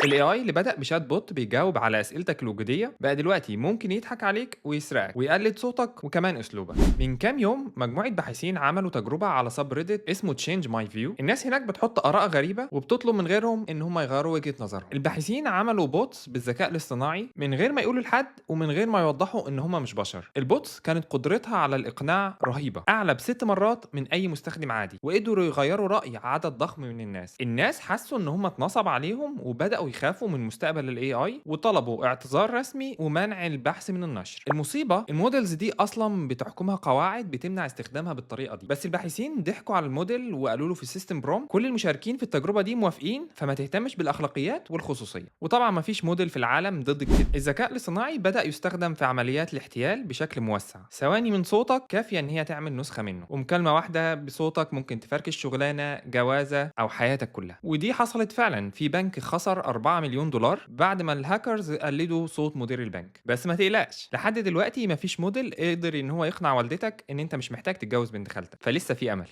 ال AI اللي بدأ ب chatbot بيجاوب على أسئلتك الوجودية بقى دلوقتي ممكن يضحك عليك ويسرقك ويقلد صوتك وكمان أسلوبك. من كام يوم مجموعة باحثين عملوا تجربة على subreddit اسمه Change My View. الناس هناك بتحط آراء غريبة وبتطلب من غيرهم إن هم يغيروا وجهة نظرهم. الباحثين عملوا bots بالذكاء الاصطناعي من غير ما يقولوا لحد ومن غير ما يوضحوا إن هم مش بشر. ال bots كانت قدرتها على الإقناع رهيبة، أعلى ب6 مرات من أي مستخدم عادي، وقدروا يغيروا رأي عدد ضخم من الناس. الناس حسوا إن هم اتنصب عليهم وبدأوا يخافوا من مستقبل ال AI وطلبوا اعتذار رسمي ومنع البحث من النشر. المصيبة ال models دي أصلا بتحكمها قواعد بتمنع استخدامها بالطريقة دي، بس الباحثين ضحكوا على الموديل وقالوا له في ال system prompt: كل المشاركين في التجربة دي موافقين، فما تهتمش بالأخلاقيات والخصوصية. وطبعا مفيش موديل في العالم ضد الكذب. الذكاء الاصطناعي بدأ يستخدم في عمليات الاحتيال بشكل موسع. ثواني من صوتك كافية إن هي تعمل نسخة منه، ومكالمة واحدة بصوتك ممكن تفركش شغلانة، جوازة، أو حياتك كلها. ودي حصلت فعلا في بنك خسر 4 مليون دولار بعد ما الهاكرز قلدوا صوت مدير البنك. بس ما تقلقش، لحد دلوقتي مفيش موديل قدر ان هو يقنع والدتك ان انت مش محتاج تتجوز بنت خالتك، فلسه في امل.